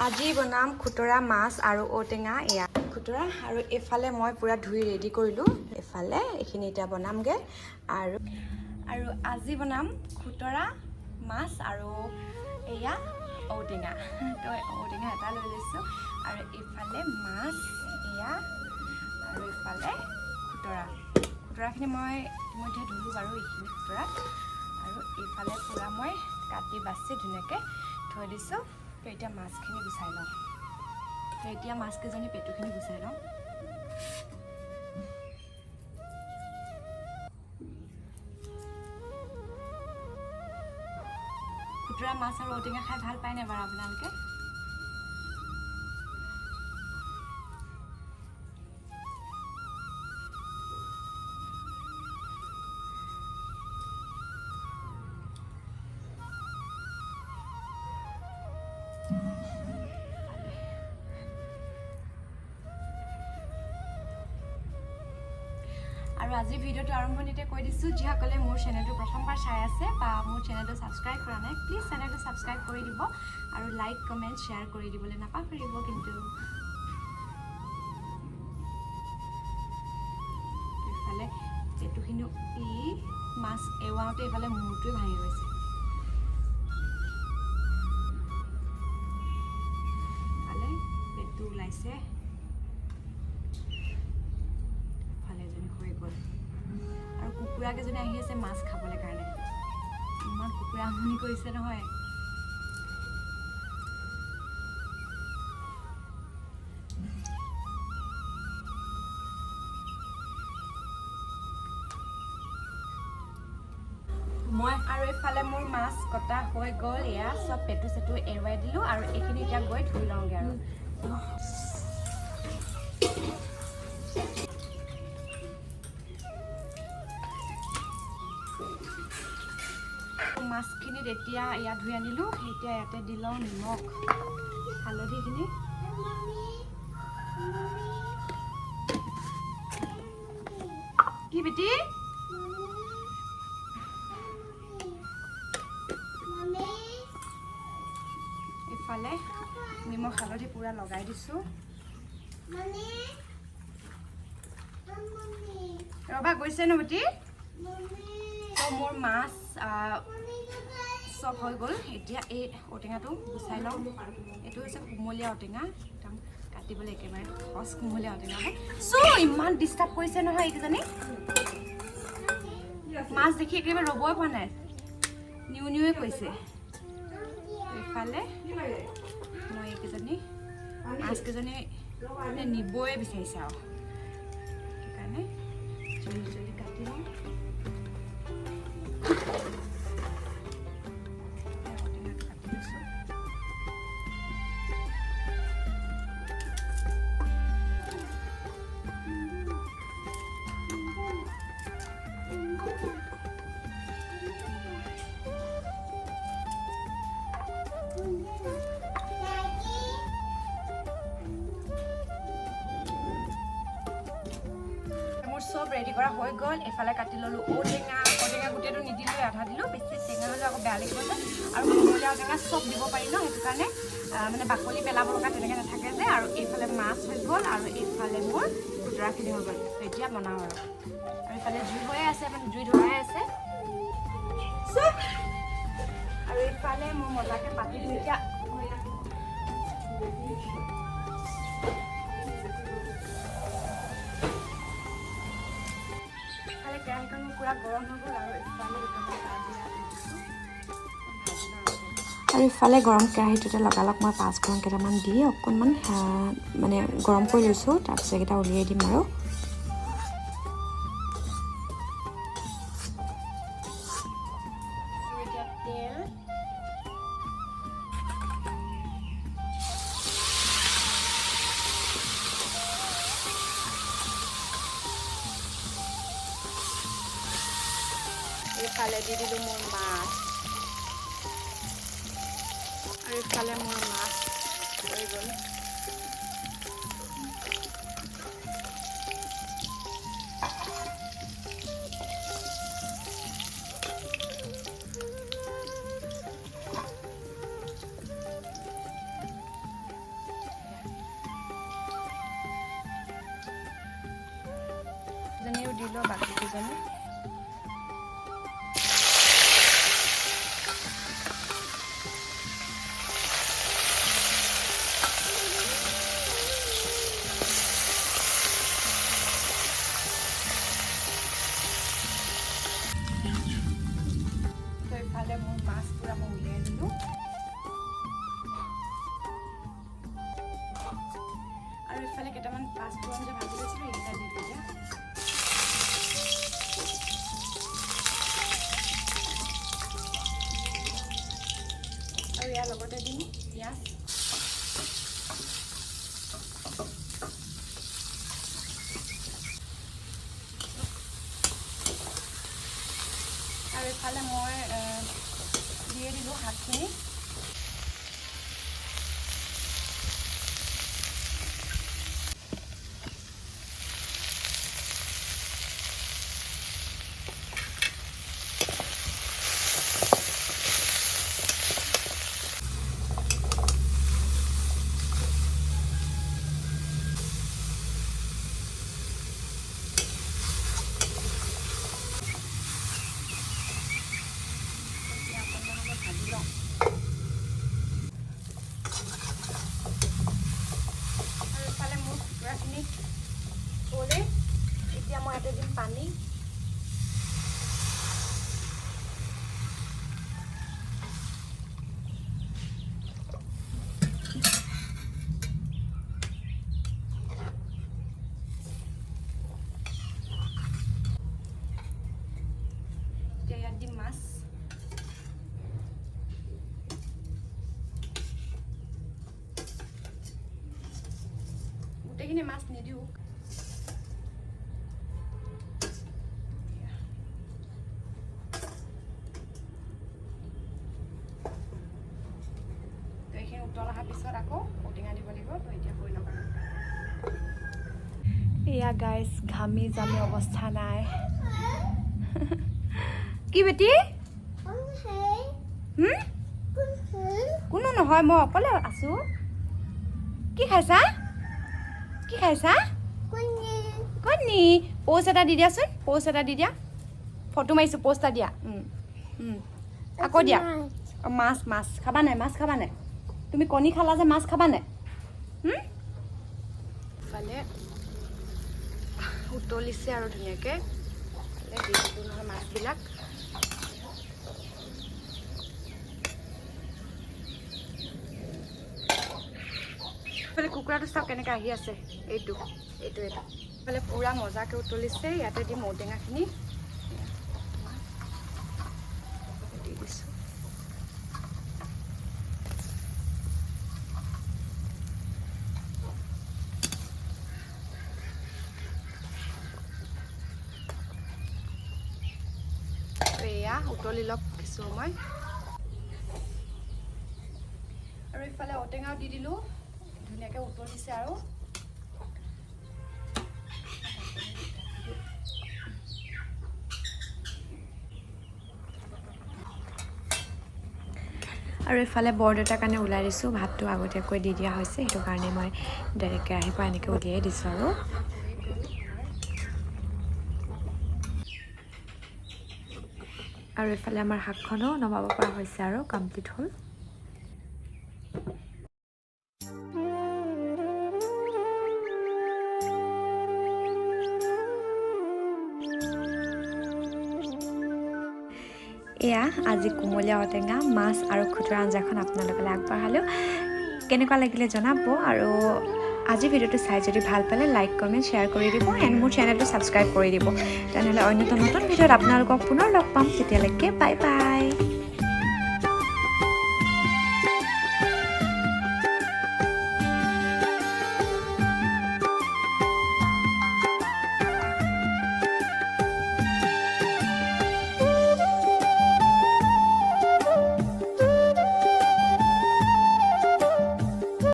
আজি বনাম খুতৰা মাছ আৰু ঔটেঙা। এয়া খুতৰা আৰু এইফালে মই পূৰা ধুই ৰেডি কৰিলোঁ। এইফালে এইখিনি এতিয়া বনামগৈ। আৰু আৰু আজি বনাম খুতৰা মাছ আৰু এয়া ঔটেঙা। তো ঔটেঙা এটা লৈ লৈছোঁ আৰু এইফালে মাছ এয়া আৰু এইফালে খুতৰা। খুতৰাখিনি মই ইতিমধ্যে ধুলোঁ বাৰু এইখিনি খুতৰা। আৰু এইফালে পূৰা মই কাটি বাচি ধুনীয়াকৈ থৈ দিছোঁ। তো এতিয়া মাছখিনি গুচাই লওঁ। তো এতিয়া মাছকেইজনী পেটুখিনি গুচাই লওঁ। খুতৰা মাছ আৰু ঔটেঙা খাই ভাল পায়নে বাৰু আপোনালোকে? আৰু আজিৰ ভিডিঅ'টো আৰম্ভণিতে কৈ দিছোঁ, যিসকলে মোৰ চেনেলটো প্ৰথমবাৰ চাই আছে বা মোৰ চেনেলটো ছাবস্ক্ৰাইব কৰা নাই, প্লিজ চেনেলটো ছাবস্ক্ৰাইব কৰি দিব আৰু লাইক, কমেণ্ট, শ্বেয়াৰ কৰি দিবলৈ নাপাহৰিব কিন্তু। ইফালে পেটুখিনিও ই মাছ এৰুৱাওঁতে এইফালে মূৰটোৱে ভাঙি গৈছে। ইফালে পেটু ওলাইছে, ইফালে এজনী হৈ গ'ল। আৰু কুকুৰাকেইজনী আহি আছে মাছ খাবলৈ কাৰণে। ইমান কুকুৰা আমনি কৰিছে নহয়। মই আৰু এইফালে মোৰ মাছ কটা হৈ গ'ল। এয়া চব পেটু চেটু এৰুৱাই দিলোঁ আৰু এইখিনি এতিয়া গৈ ধুই লওঁগৈ। আৰু মাছখিনিত এতিয়া ইয়াত ধুই আনিলোঁ। এতিয়া ইয়াতে দি লওঁ নিমখ, হালধিখিনি। কি বেটি? ইফালে নিমখ হালধি পূৰা লগাই দিছোঁ। ৰ'বা, গৈছে ন বেটি? তো মোৰ মাছ চব হৈ গ'ল। এতিয়া এই ঔটেঙাটো গুচাই লওঁ। এইটো হৈছে কুমলীয়া ঔটেঙা, একদম কাটিবলৈ একেবাৰে সহজ কুমলীয়া ঔটেঙা। চ' ইমান ডিষ্টাৰ্ব কৰিছে নহয় এইকেইজনী, মাছ দেখি একেবাৰে ৰ'বই পৰা নাই, নিউ নিউৱে কৈছে। ইফালে মই এইকেইজনী মাছকেইজনী মানে নিবই বিচাৰিছে আৰু সেইকাৰণে জল্দি জল্দি কাটি লওঁ। ঔটেঙাটো কাটি লৈছোঁ। মোৰ চব ৰেডি কৰা হৈ গ'ল। এইফালে কাটি ল'লোঁ ঔটেঙা। ঔটেঙা গোটেইটো নিদিলোঁ, আধা দিলোঁ। বেছি টেঙা হ'লে আকৌ বেয়া লাগিব যে। আৰু কুমলীয়া ঔটেঙা চব দিব পাৰি ন, সেইটো কাৰণে মানে বাকলি পেলাব লগা তেনেকৈ নাথাকে যে। আৰু এইফালে মাছ হৈ গ'ল আৰু এইফালে মোৰ খুতৰাখিনি হৈ গ'ল। এতিয়া বনাওঁ। আৰু আৰু এইফালে জুই হৈয়ে আছে, মানে জুই ধৰাই আছে। আৰু এইফালে মই মজাকৈ পাতি দিওঁ এতিয়া। ইফালে কেৰাহীখন মোৰ পূৰা গৰম হৈ গ'ল আৰু ইফালে দুটামান কাজিৰা দি দিছোঁ, ভাজি লওঁ আৰু। আৰু ইফালে গৰম কেৰাহীটোতে লগালগ মই পাঁচফোৰণ কেইটামান দি অকণমান মানে গৰম কৰি লৈছোঁ। তাৰপিছত এইকেইটা উলিয়াই দিম আৰু। আৰু এতিয়া তেল। এইফালে দি দিলোঁ মোৰ মাছ আৰু ইফালে মোৰ মাছ হৈ গ'ল। দিলোঁ বাকীকেইজনী। তো ইফালে মোৰ মাছ পূৰা মই উলিয়াই দিলোঁ আৰু ইফালে কেইটামান পাঁচফোৰণ যে ভাজি লৈছিলোঁ, সেইকেইটা দি দিওঁ এতিয়া। আৰু ইয়াৰ লগতে দিম পিঁয়াজ। আৰু ইফালে মই দিয়ে দিলোঁ শাকখিনি। এতিয়া অকণমান সময় ভাজি লওঁ। আৰু ইফালে মোৰ খুতুৰাখিনি হ'লেই, এতিয়া মই ইয়াতে দিম পানী। এতিয়া ইয়াত দিম মাছ। গোটেইখিনি মাছ নিদিওঁ। তো এইখিনি উতল অহাৰ পিছত আকৌ ঔটেঙা দিব লাগিব। তো এতিয়া কৰি লওঁ। এয়া গাইজ, ঘামি জামি অৱস্থা নাই। কি বেটি? হুম? কোনো নহয়, মই অকলে আছো। কি খাইছা? কি খাইছা? কণী। প'ষ্ট এটা দি দিয়াচোন, প'ষ্ট এটা দি দিয়া। ফটো মাৰিছোঁ, প'ষ্ট এটা দিয়া। আকৌ দিয়া। অঁ, মাছ, মাছ খাবা নাই? মাছ খাবা নাই? তুমি কণী খালা যে, মাছ খাবা নাই? ইফালে উতলিছে আৰু ধুনীয়াকৈ। ইফালে দি দিলোঁ নহয় মাছবিলাক। ইফালে কুকুৰাটো চাওক কেনেকৈ আহি আছে। এইটো, এইটো, এইটো। ইফালে পূৰা মজাকৈ উতলিছে। ইয়াতে দিম ঔটেঙাখিনি দি দিছোঁ। এয়া উতলি লওক কিছু সময়। আৰু ইফালে ঔটেঙাও দি দিলোঁ, ধুনীয়াকৈ উতলিছে। আৰু আৰু ইফালে বৰদেউতাৰ কাৰণে ওলাই দিছোঁ। ভাতটো আগতীয়াকৈ দি দিয়া হৈছে, সেইটো কাৰণে মই ডাইৰেক্ট কেৰাহীৰ পৰা এনেকৈ উলিয়াই দিছোঁ। আৰু ইফালে আমাৰ শাকখনো নমাব পৰা হৈছে আৰু কমপ্লিট হ'ল। এয়া আজি কুমলীয়া ঔটেঙা মাছ আৰু খুতুৰা আঞ্জাখন আপোনালোকলৈ আগবঢ়ালোঁ। কেনেকুৱা লাগিলে জনাব। আৰু আজি ভিডিঅ'টো চাই যদি ভাল পালে, লাইক, কমেণ্ট, শ্বেয়াৰ কৰি দিব এণ্ড মোৰ চেনেলটো ছাবস্ক্ৰাইব কৰি দিব। তেনেহ'লে অন্য এটা নতুন ভিডিঅ'ত আপোনালোকক পুনৰ লগ পাম। তেতিয়ালৈকে বাই বাই।